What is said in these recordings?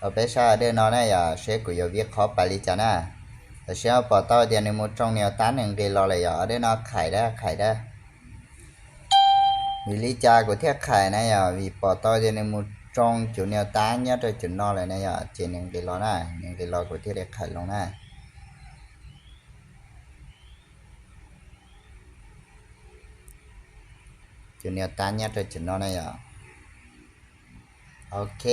Peb saib order no na yom, seb kuv yuav vij qhov pais li cas na. Tam sim no pom tau tias nws mus tsoo nias tab nws nqis los lawm yom, order no qhais dab qhais dab. Vim li cas kuv thiaj qhais na yom, vim pom tau tias nws mus tsoo cov nias tab nyob rau cov no lawm na yom, ces nws nqis los na, nws nqis los kuv thiaj li qhais loo na. Cov nias tab nyob rau cov no na yom. Ok,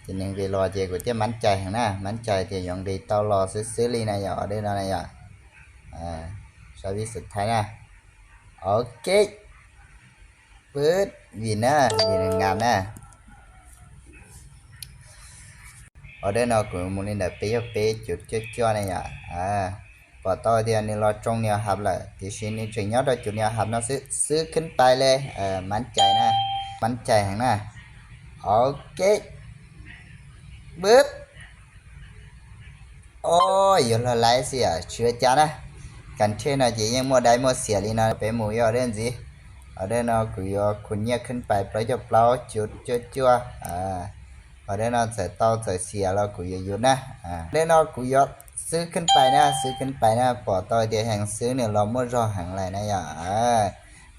ces nws nqis los ces kuv thiaj mab cai heev na, mab cai tias yuav nqis tau los xwb xwb li na yom, order no na yom. Saib vij xwm thaib na. Ok, pwb, vim na, vim nws ngam na. Order no kuv mus li ntawm peb caug peb cuv cuaj cuaj na yom. Pom tau tias nws los tsoo nias hav lawm, tiam sis nws tseem nyob rau cov nias hav no xwb, xwb khib pais li. Mab cai na, mab cai heev na. Ok, pwb. O, yuav luag laib xwb yom, tsis ua cas na. Kas thej no ces yeej muaj dai muaj xiam li no, peb mus ib order ntxiv. Order no kuv yuav khu nyiaj khib pais plaub caug plaub cuv cuaj cuaj. Order no txawm tau txawm xiam los kuv yuav yus na. Order no kuv yuav xwb khib pais na, xwb khib pais na, pom tau tias heev xwb nws los muaj zog heev lawm na yom.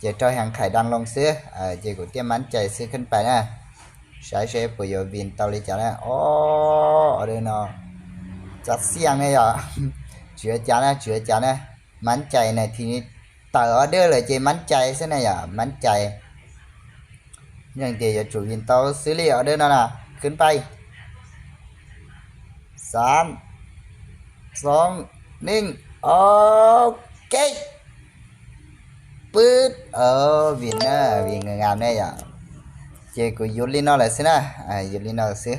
Ces rau heev qhais dab loo xwb, ces kuv thiaj mab cai xwb khib pais na. Saib seb puas yuav vij tau li cas na. O, order no txav xiaj na yom. Tsis ua cas na, tsis ua cas na. Mab cai na, thaum tawm order lawm ces mab cai xwb na yom, mab cai. Yeej tias yuav tsum vij tau xwb li order no na. Khib pais. Xav, xoob, neej, ok. Pwb, vij na, vij ngam ne yom. Ces kuv yus li no lawm xwb na, yus li no lawm xwb.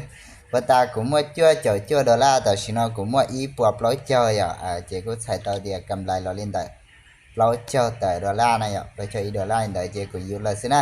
Puag ta kuv muaj cuaj caum cuaj dollar, tam sim no kuv muaj ib puas plaub caug yom, ces kuj txhais tau tias kam lais los li ntawm plaub caug tawm dollar na yom, plaub caug ib dollar li ntawd ces kuv yus lawm xwb na.